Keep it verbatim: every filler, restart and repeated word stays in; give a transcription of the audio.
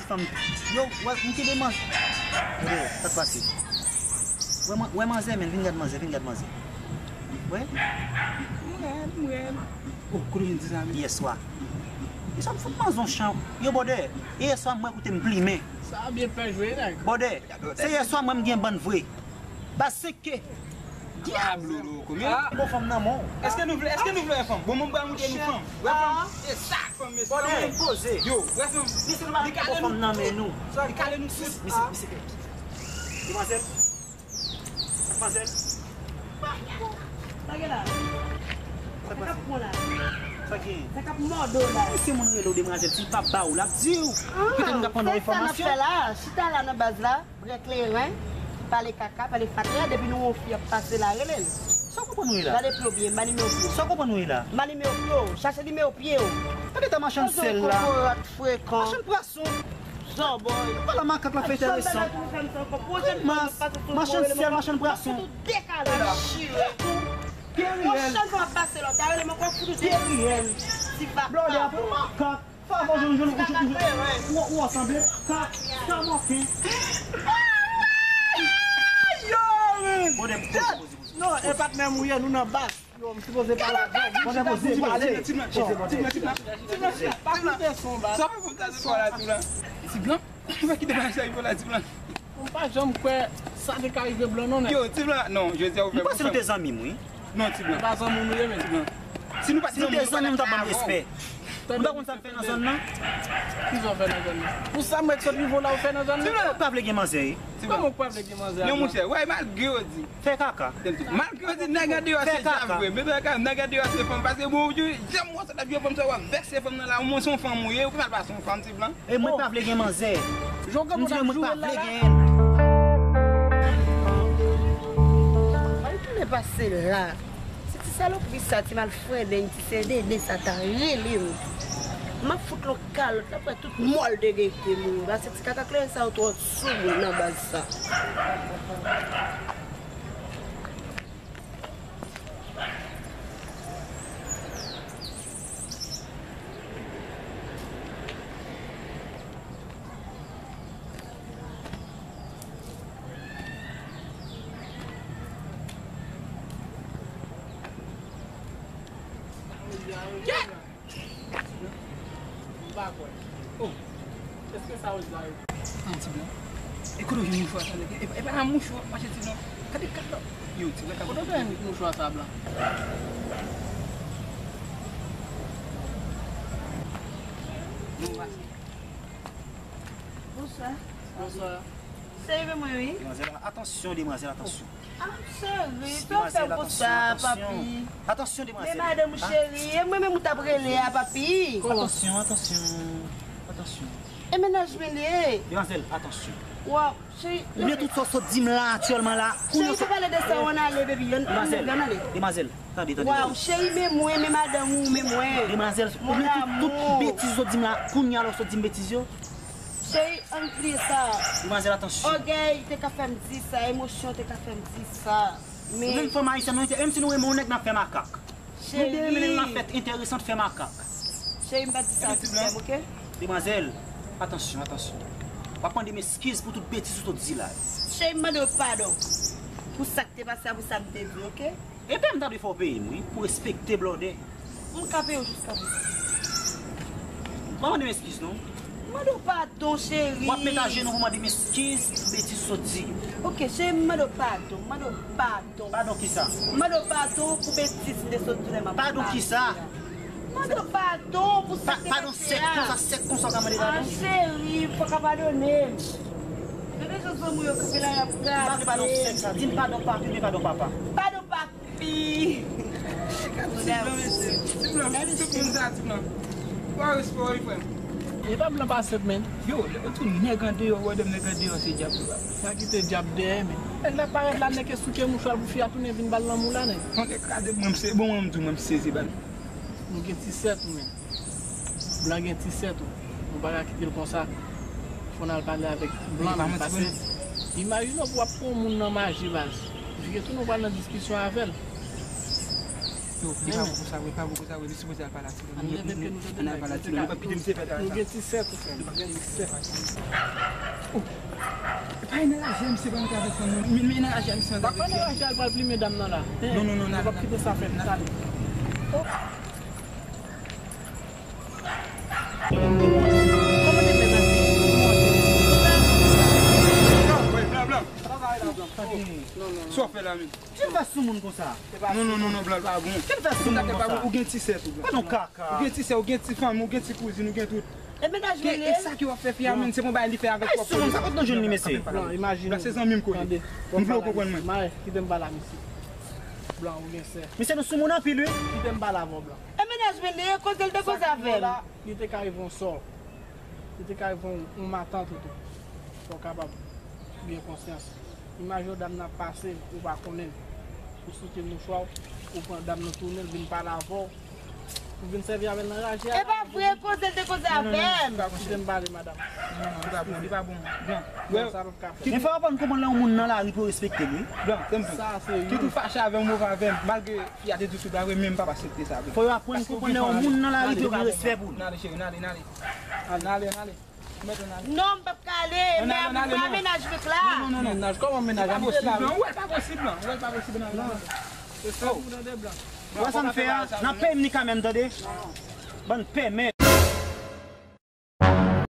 Fanm, yo, wè, m kenbe manzè. Yo, sa k pase? Wè, man- wè manzè, men, vin gad manzè, vin gad manzè. Wè? M rèd, m rèd. Oh, kote w vin di sa, men? Yèswa. Yèswa, m fout manzè yon chan. Yo, bòdè, e yèswa, mwen, koute m plimen. Sa byen fè jwe, nèg. Bòdè, se yèswa, mwen, m gen bann vre. Baz, se ke. Dyab, Lolo, konbyen? Ah. Bon, fanm nan, mon. Èske nou vle, èske nou vle wè fanm? Bon, mwen, m pral montre nou fanm. Wè fanm, se sa, fanm, mesye. Bòdè, poze. Yo, wè fanm. Mesye, nou pa kale bon fanm nan men nou. Sa, li kale nou tout. Mesye, mesye. Demwazèl. Demwazèl. Sa gen la? Sa k ap pran la? Sa gen? Sa k ap mòde w la? Si moun rele w demwazèl, si l pa ba w, l ap di w. Petèt nou ka pran yon enfòmasyon. Sa n ap fè la? Chita la nan baz la, bwè kleren, pale kaka, pale fatra, depi nou wè yon fi ap pase la, rele l. Sa w konprann ou ye la? Gade pye w byen, ba nimewo pye w. Sa w konprann ou ye la? Ba nimewo pye w, chache nimewo pye w. Gade ta machann sèl la. Kokorat frekan. Machann pwason. Zanbòy. Pale makak la fè enteresan. Machann sèl, machann pwason. Pye riyèl. Pwochèn fwa w ap pase la, w ta rele m ankò, fout ou de. Pye riyèl. Ti vagabon. Blòdè, pale makak. Favò, jwenn, jwenn, ou, ou, ou, ou sanble makak. Sa mòken. Yo, men. Bòdè, poze, poze, poze. Non, e patnè m ou ye, nou nan bas. Yo, m sipoze pale avè w. Bòdè, poze, poze. Ti blan, ti blan, ti blan, ti blan, pa koute son ba. Sa pou ta di kwa la, ti blan? Ti blan? Ou pa kite bagay sa rive w la, ti blan. M pa janm kwè sa te ka rive blan non, nèg. Yo, ti blan, non, jodi a ou fè m panse nou te zanmi m, wi. Non, ti blan. Nou pa zanmi nou ye, men. Ti blan. Si nou pa t zanmi, nou pa t ap ban m respè. Ou pa konn sa m fè nan zòn nan? Kisa w fè nan zòn nan? Pou sa m wè k sot rive w la, ou fè nan zòn nan? Ti blan, ou pa vle gen manzè, wi. Kòman ou pa vle gen manzè a? Non, monchè, wè, malgre yo di. Fè kaka. Malgre yo di nèg andeyò se djab vre, men bagay nèg andeyò se fanm, paske bon, ou di, janm wè w sot ap jwe fanm sa, w ap vèse fanm nan la, ou mwen se yon fanm ou ye, ou pi mal pase yon fanm, ti blan. E mwen pa vle gen manzè. M di mwen pa vle gen. Mwen tounen pase la. Se ti salopri sa, ti malfrendeng, ti sendenden sa ta rele m. M ap fout l yon kalòt, l ap wè tout mòl de gen te mouri. Paske ti kaka kleren sa yo twò sou moun nan baz sa. M pa kwè. Oh. Èske sa yo di la yo? Ah, ti blan. E kote w jwenn mouchwa sa, nèg? E pa, e pa nan mouchwa w ap mache, ti blan. Gade, gade. Yo, ti blan, kote w jwenn mouchwa sa, blan? Non, pase. Bonswa. Bonswa. Se rive mwen, wi. Demwazèl, atansyon, demwazèl, atansyon. Ah, cheri, sa w fè m konsa, papi? Atansyon, demwazèl. Men madanm ou cheri, e mwen menm ou t ap rele a, papi. Atansyon, atansyon, atansyon. E mennaj mwen li ye. Demwazèl, atansyon. Waw, cheri. Oubyen tout sa w sot di m la aktyèlman la, kounye a w sot. Cheri, pa pale de sa, ann ale, baby, ann ale. Demwazèl, demwazèl, tande, tande. Waw, cheri, men mwen, men madanm ou, men mwen. Demwazèl, oubyen tout, tout betiz w sot di m la, kounye a la w sot di m betiz yo. Cheri, ann bliye sa. Demwazèl, atansyon. Ògèy te ka fè m di sa, emosyon te ka fè m di sa. Men. Nou menm fanm ayisyèn, nou, menm si nou renmen yon nèg, n ap fè makak. Nou byen renmen lè n ap fè enteresan, fè makak. Cheri, m pa di sa sou tèm, oke? Demwazèl, atansyon, atansyon. W ap mande m eskiz pou tout betiz ou sot di la yo. Cheri, m mande w padon pou sa k te pase a, pou sa m te di, oke? Epi m ta dwe fè w peye m, wi, pou respekte blòdè. M ka peye w jiska prezan. Pa mande m eskiz, non. M mande w padon, cheri. W ap met ajenou pou mande m eskiz pou betiz ou sot di yo. Oke, cheri, m mande w padon. M mande w padon. Padon kisa? M mande w padon pou betiz m te sot di w lè m ap pale. Padon kisa? M mande w padon pou sa k te pase a. Padon sèk konsa, sèk konsa w ka mande padon? Ah, cheri, fò w ka padone m. Gade jan zanmi w yo kanpe la, y ap gade. M pa vle padon sèk sa. Di m padon papi oubyen padon papa. Padon papi. Pi. Gad ti blan, mesye. Ti blan, tout moun sa, ti blan. Ou pa respè w, wi, frè m. E pa blan pa sèt, men. Yo, lè yo di nèg andeyò, wè de nèg andeyò se dyab yo. Sa kite dyab dèyè, men. Nèg la parèt la, nèg ke souke mouchwa l pou fi a tounen vin ba l lanmou la, nèg. Yon nèg kraze m, mwen, m se, bon, mwen, m di w, mwen, m sezi, ban. Nou gen ti sèt, men. Blan gen ti sèt ou. Nou pa ka kite l konsa. Fò n al pale avèk blan, men pase. Imajine w pou w ap pran yon moun nan maji, baz. Figi tou nou pral nan diskisyon avè l. Yo, li pa bon konsa vre, li pa bon konsa vre, li sipoze al pale ak timoun. Ann al pale ak timoun, nou p ap kite misye fè travay sa. Nou gen ti sèt ou frè m, nou gen ti sèt. Oh! E pa enraje a misye pral travay fanm nan. Men, men enraje a misye. W ap pa enraje a, l pral plimen dam nan la. Non, non, non, n ale. Nou p ap kite sa fèt, n ale. Oh! Kòman te fè pase? Blan, blan. Sa w fè la menm? Ki fè sou moun konsa? Non, non, non, non, blan, pa bon. Ki fè sou moun konsa? Ou gen ti sè tou, blan. Ou gen ti sè, ou gen ti fanmi, ou gen ti kouzin, ou gen tout. E mennaj mwen li ye? E sa ki w ap fè fi a menm, se bon bagay li fè avèk pwòp fanmi. Sou moun sa, kote nou jwenn li, mesye? Blan, imajine. Blan, se zanmi m ko ye. M vle w konprann mwen. Kite m pale a misye. Blan, ou gen sè. Mesye, nou sou moun anpil, wi. Kite m pale avè w, blan. E mennaj mwen li ye, kote l te koze avè m? Li te ka rive yon sò. Li te ka rive yon, yon matant ou tou. Fò w kapab gen konsyans. Imajine w dam nan ap pase, ou pa konnen l. Ou soute mouchwa w, ou pran dam nan tounen l, vin pale avè w. Ou vin sèvi avè l nan raje a. E pa vre, koze l te koze avè m. Kite m pale, madanm. Non, non, li pa bon, li pa bon. Blan. Sa p ap ka fèt. Men fò w aprann konprann lè yon moun nan lari pou yo respekte l, wi. Blan, tann tou. Kit ou fache avè m, ou pa avè m, malgre fi a te di w sou bagay, men m p ap aksepte sa vre. Fò yo aprann konprann lè yon moun nan lari pou yo gen respè pou li. N ale, cheri, n ale, n ale. N ale, n ale. Ou mèt ann ale. Non, m p ap ka ale, men a mennaj mwen k la. Non, non, non, non. Mennaj, kòman mennaj? Li pa posib, non. Ou wè l pa posib, non. Ou wè l pa posib, non. Se sa ou tande, blan. Ou wè sa n fè a? N ap peye m ni kanmenm, tande. Bann pèmè.